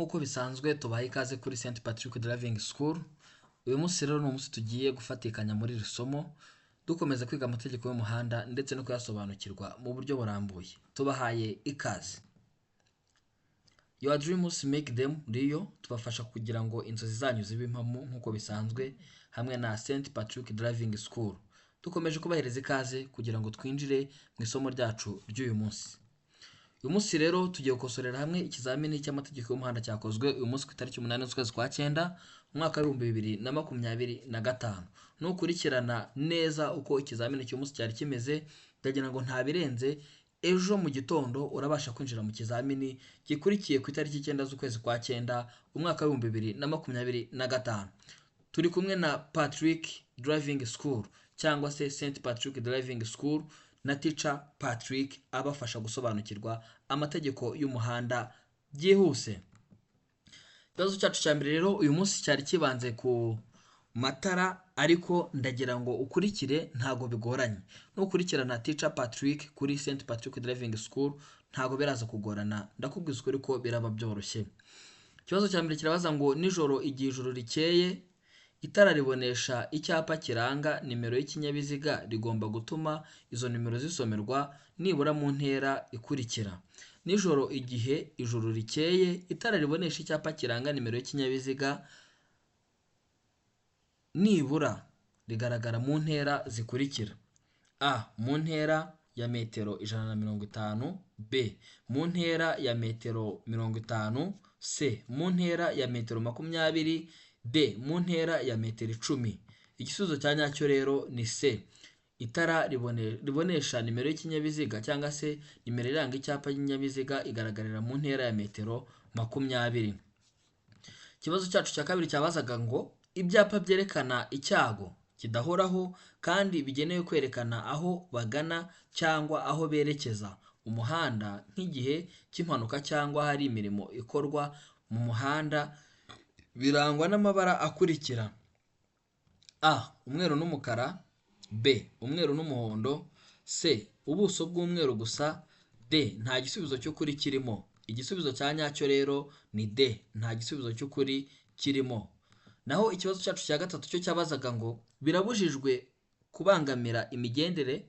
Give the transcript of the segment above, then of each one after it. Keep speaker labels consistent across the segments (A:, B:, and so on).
A: Nk'uko bisanzwe, tubaha ikaze kuri St Patrick Driving School. Uyu munsi rero ni umunsi tugiye gufatikanya muri iri somo, dukomeza kwiga amategeko y'umuhanda ndetse no kuyasobanukirwa mu buryo burambuye. Tubahaye ikaze. Your dreams, make them real. Tubafasha kugira ngo inzozi zanyu zibe impamo nk'uko bisanzwe hamwe na St Patrick Driving School. Dukomeje kubahereza ikaze kugira ngo twinjire mu isomo ryacu ry'uyu munsi. Uyu munsi rero tugiye gukosorera hamwe ikizamini cy'amategeko y'umuhanda cyakozwe uyu munsi ku itariki 8 z'ukwezi kwa cyenda, umwaka wa 2025. Nukurikirana neza uko ikizamini cy'uyu munsi cyari kimeze, ndagira ngo nta birenze ejo mu gitondo urabasha kwinjira mu kizamini gikurikiye ku itariki 9 z'ukwezi kwa cyenda, umwaka wa 2025. Turi kumwe na Patrick Driving School cyangwa se St Patrick Driving School na Teacher Patrick, abafasha gusobanukirwa amategeko y'umuhanda byihuse. Ikibazo cyacu cya mbere rero uyu munsi cyari kibanze ku matara, ariko ndagira ngo ukurikire, ntago bigoranye. Nukurikirana Teacher Patrick kuri St Patrick Driving School, ntago biraza kugorana, ndakubwiza ukuri ko biraba byoroshye. Ikibazo cya mbere kirabaza ngo: nijoro, igihe ijoro rikeye, itara ribonesha icyapa kiranga nimero y'ikinyabiziga rigomba gutuma izo nimero zisomerwa nibura mu ntera ikurikira. Nijoro, igihe ijoro rikeye, itara ribonesha icyapa kiranga nimero y'ikinyabiziga nibura rigaragara mu ntera zikurikira: A, mu ntera ya metero 150; B, mu ntera ya metero 50; C, mu ntera ya metero 20; D, mu ntera ya metero 10. Igisubizo cya nyacyo rero ni C. Itara ribonesha nimero y'ikinyabiziga cyangwa se nimero iranga icyapa cy'inyabiziga igaragarira mu ntera ya metero 20. Ikibazo cyacu cya kabiri cyabazaga ngo: ibyapa byerekana icyago kidahoraho kandi bigenewe kwerekana aho bagana cyangwa aho berekeza umuhanda nk'igihe cy'impanuka cyangwa hari imirimo ikorwa mu muhanda birangwa n'amabara akurikira: A, umweru n'umukara; B, umweru n'umuhondo; C, ubuso bw'umweru gusa; D, nta gisubizo cy'ukuri kirimo. Igisubizo cya nyacyo rero ni D, nta gisubizo cy'ukuri kirimo. Naho ikibazo cyacu cya gatatu cyo cyabazaga ngo: birabujijwe kubangamira imigendere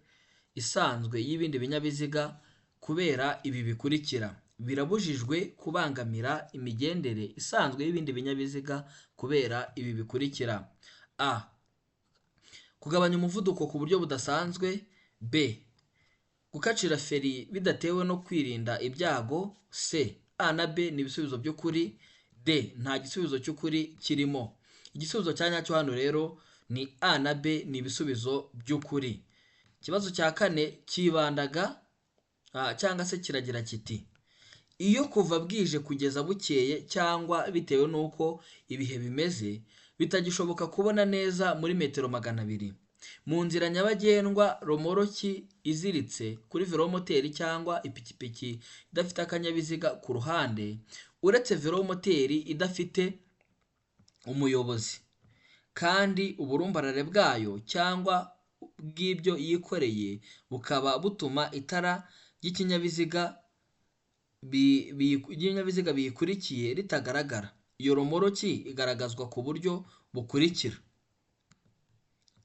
A: isanzwe y'ibindi binyabiziga kubera ibi bikurikira. Birabujijwe kubangamira imigendere isanzwe y'ibindi binyabiziga kubera ibi bikurikira: A, kugabanya umuvuduko ku buryo budasanzwe; B, gukacira feri bidatewe no kwirinda ibyago; C, A na B ni ibisubizo by'ukuri; D, nta gisubizo cy'ukuri kirimo. Igisubizo cya nyacyo hano rero ni A na B ni ibisubizo by'ukuri. Ikibazo cya kane cyibandaga cyangwa se kiragira kiti: iyo kuva bwije kugeza bukeye cyangwa bitewe n'uko ibihe bimeze bitagishoboka kubona neza muri metero 200 mu nzira nyabagendwa, romoroki iziritse kuri velomoteri cyangwa ipikipiki idafite akanyabiziga ku ruhande uretse velomoteri idafite umuyobozi, kandi uburumbarare bwayo cyangwa bw'ibyo yikoreye bukaba butuma itara ry'ibinyabiziga biyikurikiye ritagaragara, iyo romoroki igaragazwa ku buryo bukurikira: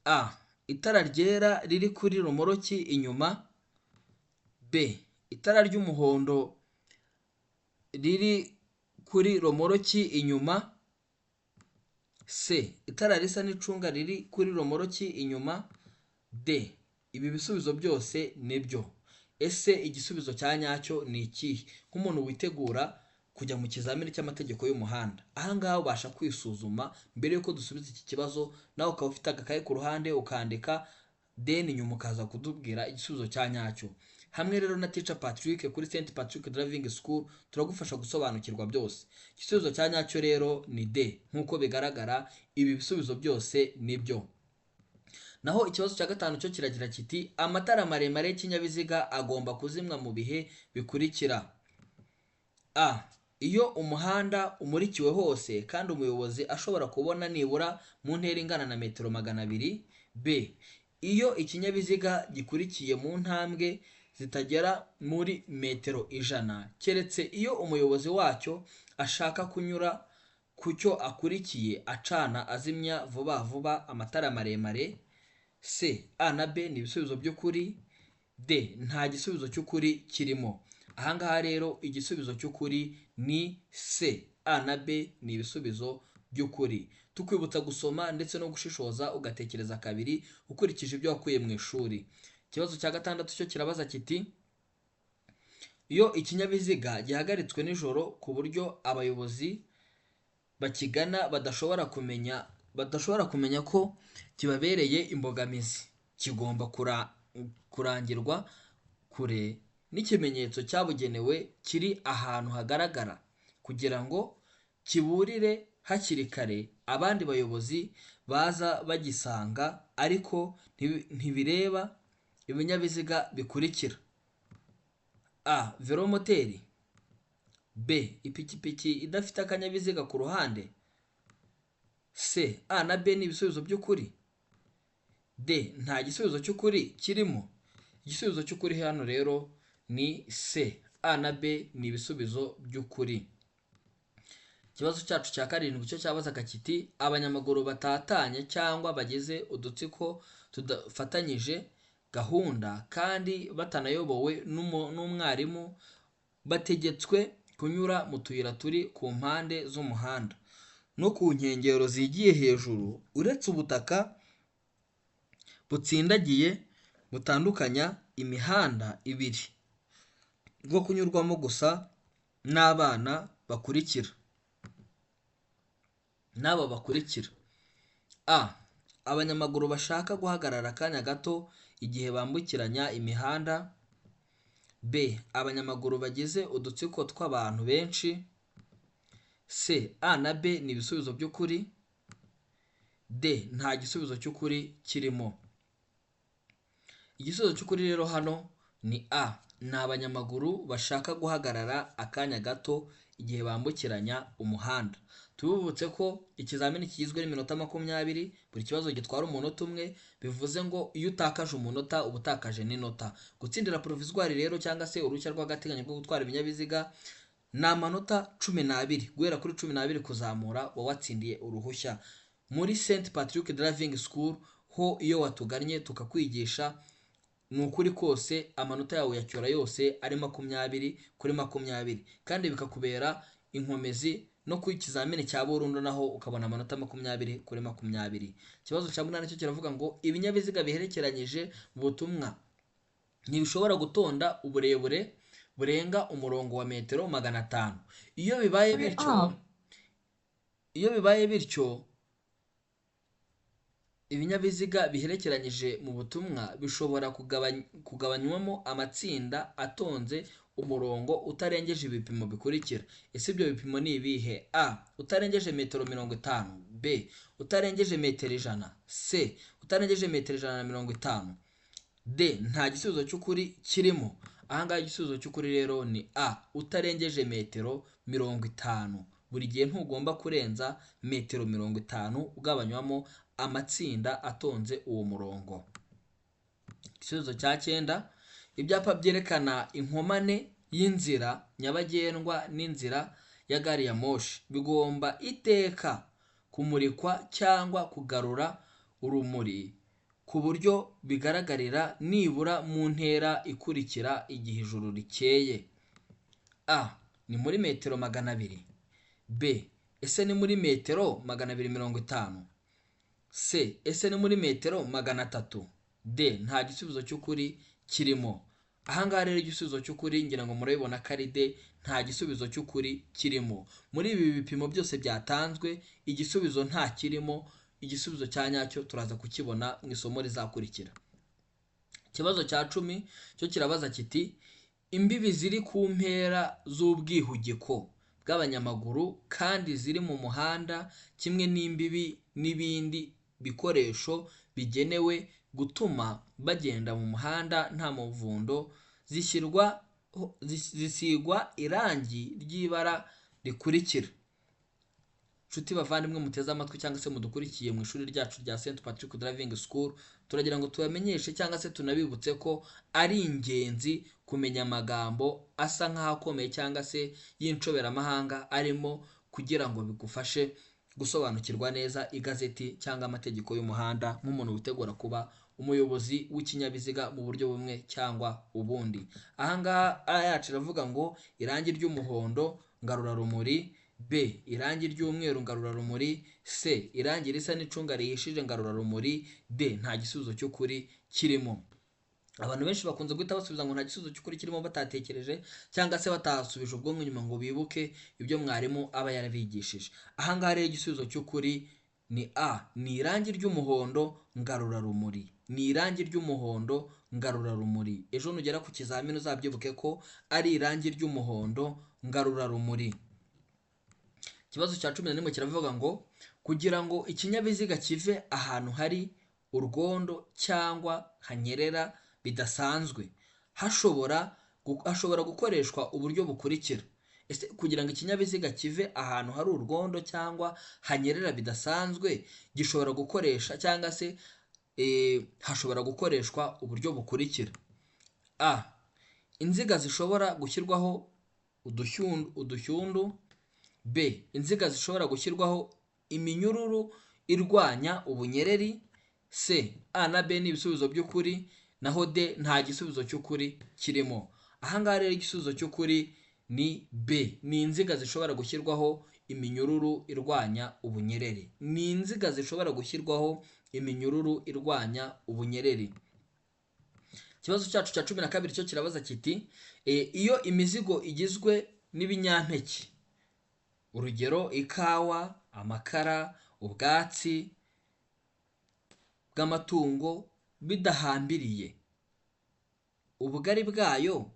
A: A, itara ryera riri kuri romoroki inyuma; B, itara ry'umuhondo riri kuri romoroki inyuma; C, itara risa n'icunga riri kuri romoroki inyuma; D, ibi bisubizo byose nibyo. Ese igisubizo cya nyacyo ni ikihe? Nk'umuntu witegura kujya mu kizamini cy'amategeko y'umuhanda, aha ngaha ubasha kwisuzuma mbere y'uko dusubiza iki kibazo, nawe ukaba ufite agakaye ku ruhande ukandika, then nyuma ukaza kutubwira igisubizo cya nyacyo. Hamwe rero na Teacher Patrick kuri St Patrick Driving School, turagufasha gusobanukirwa byose. Igisubizo cya nyacyo rero ni D. Nk'uko bigaragara, ibi bisubizo byose nibyo. Naho ikibazo cya gatanu cyo kiragira kiti: amatara maremare y'ikinyabiziga agomba kuzimwa mu bihe bikurikira: A, iyo umuhanda umurikiwe hose kandi umuyobozi ashobora kubona nibura mu ntera ingana na metero 200; B, iyo ikinyabiziga gikurikiye mu ntambwe zitagera muri metero 100, keretse iyo umuyobozi wacyo ashaka kunyura ku cyo akurikiye acana azimya vuba vuba amatara maremare. C, A na B ni ibisubizo by'ukuri. D, nta gisubizo cy'ukuri kirimo. Ahangaha rero igisubizo cy'ukuri ni C, A na B ni ibisubizo by'ukuri. Tukwibutsa gusoma ndetse no gushishoza ugatekereza kabiri ukurikije ibyo wakuye mu ishuri. Ikibazo cya gatandatu cyo kirabaza kiti: iyo ikinyabiziga gihagaritswe nijoro ku buryo abayobozi bakigana badashobora kumenya ko kibabereye imbogamizi, kigomba kurangirwa kure n'ikimenyetso cyabugenewe kiri ahantu hagaragara kugira ngo kiburire hakiri kare abandi bayobozi baza bagisanga, ariko ntibireba ibinyabiziga bikurikira: A, velomoteri, B, ipikipiki idafite akanyabiziga ku ruhande, C, A na B ni ibisubizo by'ukuri, D, nta gisubizo cy'ukuri kirimo. Igisubizo cy'ukuri hano rero ni C, A na B ni ibisubizo by'ukuri. Ikibazo cyacu cya karindwi cyo cyabazaga kiti: abanyamaguru batatanye cyangwa bagize udutsiko tudafatanyije gahunda kandi batanayobowe n'umwarimu bategetswe kunyura mu tuyira turi ku mpande z'umuhanda no ku nkengero zigiye hejuru, uretse ubutaka butsindagiye butandukanya imihanda ibiri bwo kunyurwamo gusa n'abana bakurikira n'aba bakurikira: A, abanyamaguru bashaka guhagarara akanya gato igihe bambukiranya imihanda, B, abanyamaguru bagize udutsiko tw'abantu benshi, C, A na B ni ibisubizo by'ukuri, D, nta gisubizo cy'ukuri kirimo. Igisubizo cy'ukuri rero hano ni A, ni abanyamaguru bashaka guhagarara akanya gato igihe bambukiranya umuhanda. Tubibutse ko ikizamini kigizwe n'iminota 20, buri kibazo gitwara umunota umwe, bivuze ngo iyo utakaje umunota uba utakaje n'inota. Gutsindira provisoire rero cyangwa se uruhushya rw'agateganyo rwo gutwara ibinyabiziga ni amanota 12, guhera kuri 12 kuzamura uba watsindiye uruhushya. Muri St Patrick Driving School ho iyo watugannye tukakwigisha, ni ukuri kose amanota yawe uyacyura yose ari 20 kuri 20, kandi bikakubera inkomezi no ku ikizamini cya burundu naho ukabona amanota 20 kuri 20. Ikibazo cya munani cyo kiravuga ngo ibinyabiziga biherekeranyije mu butumwa ntibishobora gutonda uburebure burenga umurongo wa metero 500. Iyo bibaye bityo, iyo bibaye bityo ibinyabiziga biherekeranyije mu butumwa bishobora kugabanywamo amatsinda atonze umurongo utarengeje ibipimo bikurikira. Ese ibyo bipimo ni ibihe? A, utarengeje metero 50, B, utarengeje metero 100, C, utarengeje metero 150, D, nta gisubizo cy'ukuri kirimo. Ahangaha igisubizo cy'ukuri rero ni A, utarengeje metero 50. Buri gihe ntugomba kurenza metero 50 ugabanywamo amatsinda atonze uwo murongo. Igisubizo cya cyenda, ibyapa byerekana inkomane y'inzira nyabagendwa n'inzira ya gari ya moshi bigomba iteka kumurikwa cyangwa kugarura urumuri ku buryo bigaragarira nibura mu ntera ikurikira igihe ijuru rikeye. A, ni muri metero 200, B, ese ni muri metero 250, C, ese ni muri metero 300, D, nta gisubizo cy'ukuri kirimo. Ahangaha rero igisubizo cy'ukuri ngira ngo murabibona ko ari D, nta gisubizo cy'ukuri kirimo. Muri ibi bipimo byose byatanzwe igisubizo nta kirimo, igisubizo cya nyacyo turaza kukibona mu isomo rizakurikira. Ikibazo cya 10 cyo kirabaza kiti: imbibi ziri ku mpera z'ubwihugiko bw'abanyamaguru kandi ziri mu muhanda kimwe n'imbibi n'ibindi bikoresho bigenewe gutuma bagenda mu muhanda nta muvundo zisigwa irangi ry'ibara rikurikira. Nshuti bavandimwe muteze amatwi cyangwa se mudukurikiye mu ishuri ryacu rya St Patrick Driving School, turagira ngo tubamenyeshe cyangwa se tunabibutse ko ari ingenzi kumenya amagambo asa nk'aho akomeye cyangwa se y'inshoberamahanga arimo, kugira ngo bigufashe gusobanukirwa neza igazeti cyangwa amategeko y'umuhanda nk'umuntu witegura kuba umuyobozi w'ikinyabiziga mu buryo bumwe cyangwa ubundi. Ahangaha A yacu iravuga ngo irangi ry'umuhondo ngarurarumuri, B irangi ry'umweru ngarurarumuri, C irangi risa n'icunga rihishije ngarurarumuri, D nta gisubizo cy'ukuri kirimo. Abantu benshi bakunze guhita basubiza ngo nta gisubizo cy'ukuri kirimo batatekereje cyangwa se batasubije ubwonko inyuma ngo bibuke ibyo mwarimu aba yarabigishije. Ahangaha rero igisubizo cy'ukuri ni A, ni irangi ry'umuhondo ngarurarumuri. Ni irangi ry'umuhondo ngarurarumuri. Ejo nugera ku kizamini uzabyibuke ko ari irangi ry'umuhondo ngarurarumuri. Ikibazo cya 11 kiravuga ngo kugira ngo ikinyabiziga kive ahantu hari urwondo cyangwa hanyerera bidasanzwe, hashobora gukoreshwa uburyo bukurikira. Ese kugira ngo ikinyabiziga kive ahantu hari urwondo cyangwa hanyerera bidasanzwe, gishobora gukoresha cyangwa se hashobora gukoreshwa uburyo bukurikira. A, inziga zishobora gushyirwaho udushyundu. B, inziga zishobora gushyirwaho iminyururu irwanya ubunyereri. C, A na B ni ibisubizo by'ukuri, naho D nta gisubizo cy'ukuri kirimo. Ahangaha rero igisubizo cy'ukuri ni B, ni inziga zishobora gushyirwaho iminyururu irwanya ubunyereri. Ni inziga zishobora gushyirwaho iminyururu irwanya ubunyereri. Ikibazo cyacu cya 12 cyo kirabaza kiti iyo imizigo igizwe n'ibinyampeke, urugero ikawa, amakara, ubwatsi bw'amatungo bidahambiriye, ubugari bwayo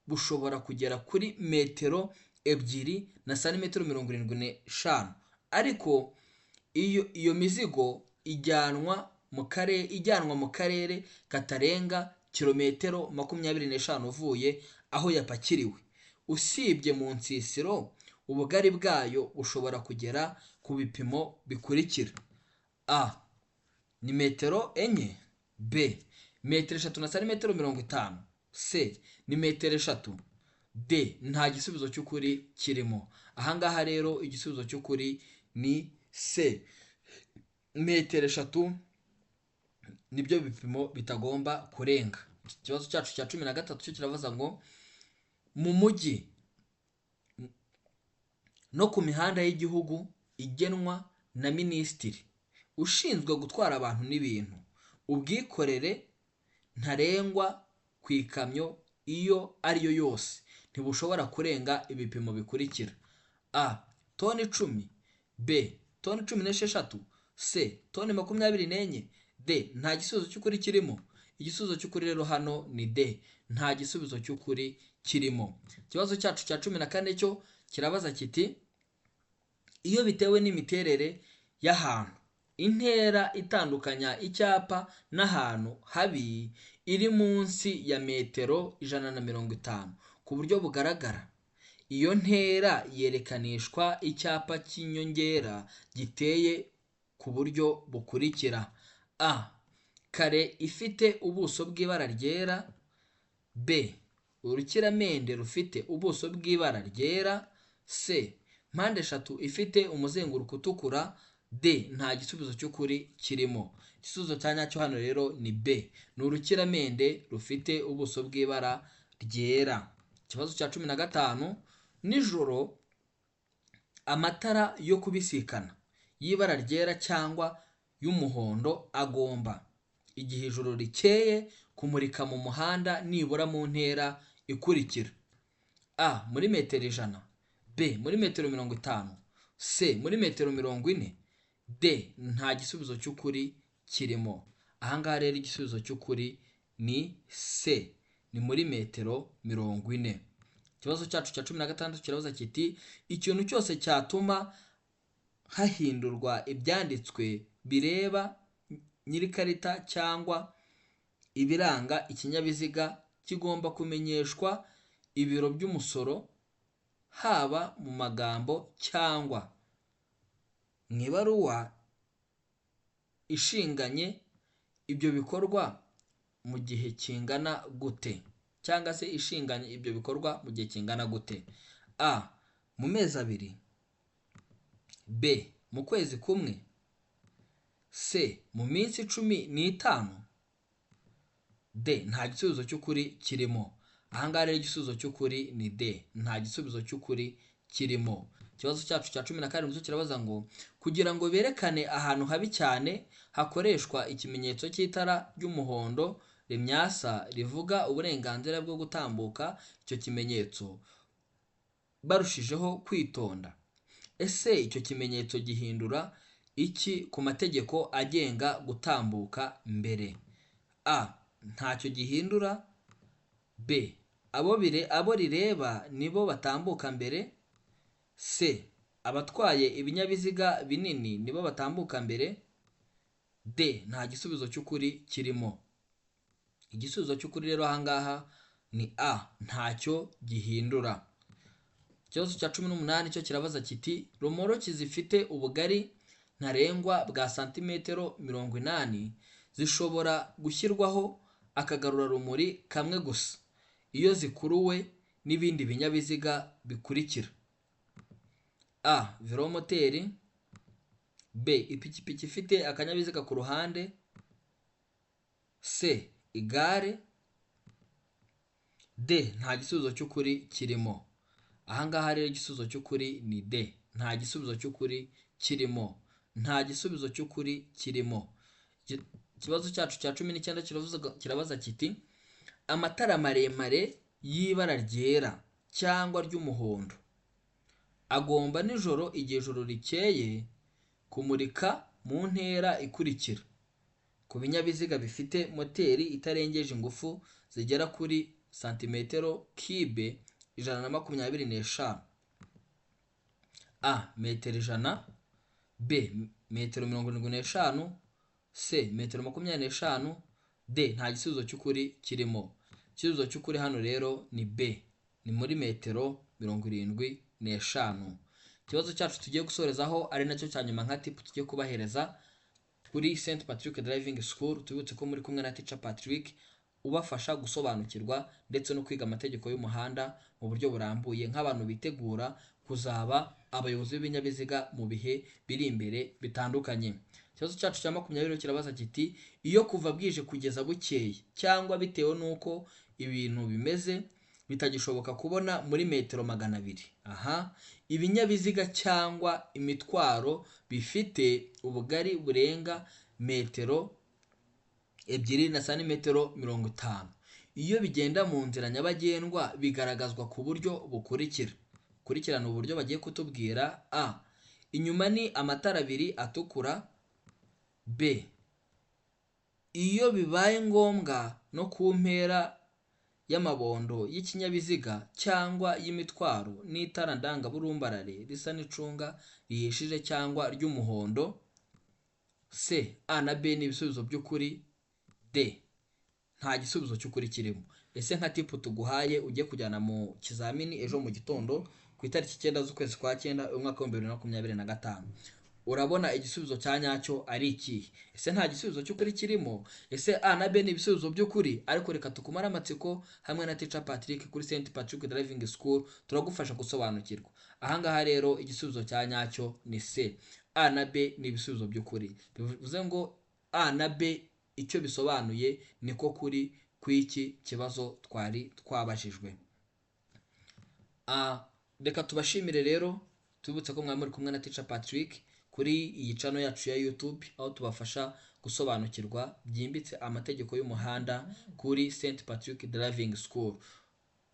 A: bushobora kugera kuri metero 2 na santimetero 75, ariko iyo mizigo ijyanwa mu karere katarenga kilometero 25 uvuye aho yapakiriwe. Usibye mu nsisiro, ubugari bwayo bushobora kugera ku bipimo bikurikira: A ni metero 4, B metero 3 na santimetero 50, C ni metero 3, D nta gisubizo cy'ukuri kirimo. Ahangaha rero igisubizo cy'ukuri ni C, metero 3 nibyo bipimo bitagomba kurenga. Ikibazo cyacu cya 13 cyo kirabaza ngo mu mujyi no ku mihanda y'igihugu igenwa na minisitiri ushinzwe gutwara abantu n'ibintu, ubwikorere ntarengwa ku ikamyo iyo ariyo yose ntibushobora kurenga ibipimo bikurikira: A toni 10, B toni 16, C toni 24, D nta gisubizo cy'ukuri kirimo. Igisubizo cy'ukuri rero hano ni D, nta gisubizo cy'ukuri kirimo. Ikibazo cyacu cya 14 cyo kirabaza kiti iyo bitewe n'imiterere y'ahantu, intera itandukanya icyapa n'ahantu habi iri munsi ya metero 150 ku buryo bugaragara, iyo ntera yerekanishwa icyapa cy'inyongera giteye ku buryo bukurikira: A kare ifite ubuso bw'ibara ryera, B urukiramende rufite ubuso bw'ibara ryera, C mpande 3 ifite umuzenguruko utukura, D nta gisubizo cy'ukuri kirimo. Igisubizo cya nyacyo hano rero ni B, ni urukiramende rufite ubuso bw'ibara ryera. Ikibazo cya 15, nijoro amatara yo kubisikana y'ibara ryera cyangwa y'umuhondo agomba igihe ijoro rikeye kumurika mu muhanda nibura mu ntera ikurikira: A muri metero 100, B muri metero 50, C muri metero 40, D nta gisubizo cy'ukuri kirimo. Ahangaha rero igisubizo cy'ukuri ni C, ni muri metero 40. Ikibazo cyacu cya 16 kirabaza kiti ikintu cyose cyatuma hahindurwa ibyanditswe bireba nyir'ikarita cyangwa ibiranga ikinyabiziga kigomba kumenyeshwa ibiro by'umusoro, haba mu magambo cyangwa Mu ibaruwa ishinganye ibyo bikorwa mu gihe kingana gute? Cyangwa se ishinganye ibyo bikorwa mu gihe kingana gute? A. Mu mezi 2, B. Mu kwezi kumwe, C. Mu minsi 15, D. Nta gisubizo cy'ukuri kirimo. Ahangaha rero igisubizo cy'ukuri ni D. Nta gisubizo cy'ukuri kirimo. Ikibazo cyacu cya 17 cyo kirabaza ngo kugira ngo berekane ahantu habi cyane hakoreshwa ikimenyetso cy'itara ry'umuhondo rimyasa rivuga uburenganzira bwo gutambuka icyo kimenyetso barushijeho kwitonda. Ese icyo kimenyetso gihindura iki ku mategeko agenga gutambuka mbere? A. Ntacyo gihindura. B. Abo rireba nibo batambuka mbere. C. Abatwaye ibinyabiziga binini nibo batambuka mbere. D. Nta gisubizo cy'ukuri kirimo. Igisubizo cy'ukuri rero ahangaha ni A. Ntacyo gihindura. Ikibazo cya 18 cyo kirabaza kiti romoroki zifite ubugari ntarengwa bwa santimetero 80 zishobora gushyirwaho akagarurarumuri kamwe gusa iyo zikuruwe n'ibindi binyabiziga bikurikira: A. Velomoteri, B. Ipikipiki ifite akanyabiziga ku ruhande, C. Igare, D. Nta gisubizo cy'ukuri kirimo. Ahangaha rero igisubizo cy'ukuri ni D. Nta gisubizo cy'ukuri kirimo. Nta gisubizo cy'ukuri kirimo. Ikibazo cyacu cya 19 kirabaza kiti amatara maremare y'ibara ryera cyangwa ry'umuhondo agomba nijoro igihe ijoro rikeye kumurika mu ntera ikurikira ku binyabiziga bifite moteri itarengeje ingufu zigera kuri santimetero kibe 125. A. Metero 100, B. Metero 75, C. Metero 25, D. Nta gisubizo cy'ukuri kirimo. Igisubizo cy'ukuri hano rero ni B. Ni muri metero 75. Ikibazo cyacu tugiye gusorezaho ari nacyo cya nyuma nka tip tugiye kubahereza kuri St Patrick Driving School. Tubibutse ko muri kumwe na Teacher Patrick ubafasha gusobanukirwa ndetse no kwiga amategeko y'umuhanda mu buryo burambuye nk'abantu bitegura kuzaba abayobozi b'ibinyabiziga mu bihe biri imbere bitandukanye. Ikibazo cyacu cya 20 kirabaza kiti iyo kuva bwije kugeza bukeye cyangwa bitewe n'uko ibintu bimeze bitagishoboka kubona muri metero 200. Aha, ibinyabiziga cyangwa imitwaro bifite ubugari burenga metero 2 na santimetero 50. Iyo bigenda mu nzira nyabagendwa bigaragazwa ku buryo bukurikira. Kurikirana uburyo bagiye kutubwira. A. Inyuma ni amatara 2 atukura. B. Iyo bibaye ngombwa no ku mpera y'amabondo y'ikinyabiziga cyangwa y'imitwaro n'itara ndangaburumbarare risa n'icunga rihishije cyangwa ry'umuhondo. C. A na B ni ibisubizo by'ukuri. D. Nta gisubizo cy'ukuri kirimo. Ese nka tipu tuguhaye ugiye kujyana mu kizamini ejo mu gitondo ku itariki 9 z'ukwezi kwa 9 umwaka wa 2025, urabona igisubizo cya nyacyo ari ikihe? Ese nta gisubizo cy'ukuri kirimo? Ese A na B ni ibisubizo by'ukuri? Ariko reka tukumare amatsiko hamwe na Teacher Patrick kuri St Patrick Driving School, turagufasha gusobanukirwa. Ahangaha rero igisubizo cya nyacyo ni C. A na B ni ibisubizo by'ukuri. Bivuze ngo A na B icyo bisobanuye niko kuri kw'iki kibazo twari twabajijwe. Reka tubashimire rero, tubibutse ko mwari muri kumwe na Teacher Patrick kuri iyi channel yacu ya YouTube, aho tubafasha gusobanukirwa byimbitse amategeko y'umuhanda kuri St Patrick Driving School.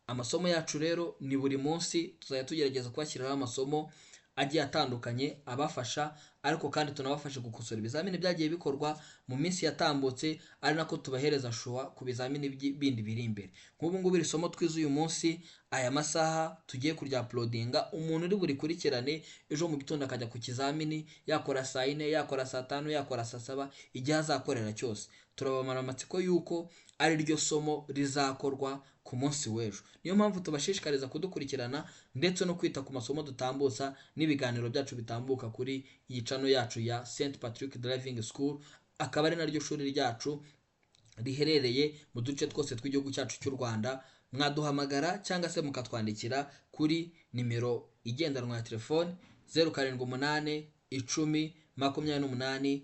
A: Amasomo yacu rero ni buri munsi, tuzajya tugerageza kubashyiriraho amasomo agiye atandukanye abafasha, ariko kandi tunabafasha gukosora ibizamini byagiye bikorwa mu minsi yatambutse, ari nako tubahereza shuwa ku bizamini bindi biri imbere. Nk'ubu ngubu iri somo twize uyu munsi, aya masaha tugiye kurya uploadinga, umuntu uri burikurikirane ejo mu gitondo akajya ku kizamini, yakora saa 4, yakora saa 5, yakora saa 7, igihe azakorera cyose. Turabamara amatsiko y'uko ari ryo somo rizakorwa ku munsi w'ejo. Niyo mpamvu tubashishikariza kudukurikirana ndetse no kwita ku masomo dutambutsa n'ibiganiro byacu bitambuka kuri iyi channel yacu ya St Patrick Driving School, akaba ari naryo shuri ryacu riherereye mu duce twose tw'igihugu cyacu cy'u Rwanda. Mwaduhamagara cyangwa se mukatwandikira kuri nimero igendanwa ya telefone 0781028717,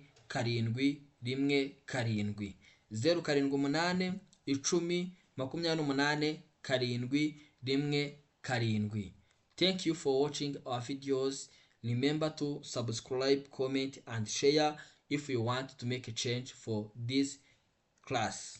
A: 0781028717. Thank you for watching our videos. Remember to subscribe, comment and share if you want to make a change for this class.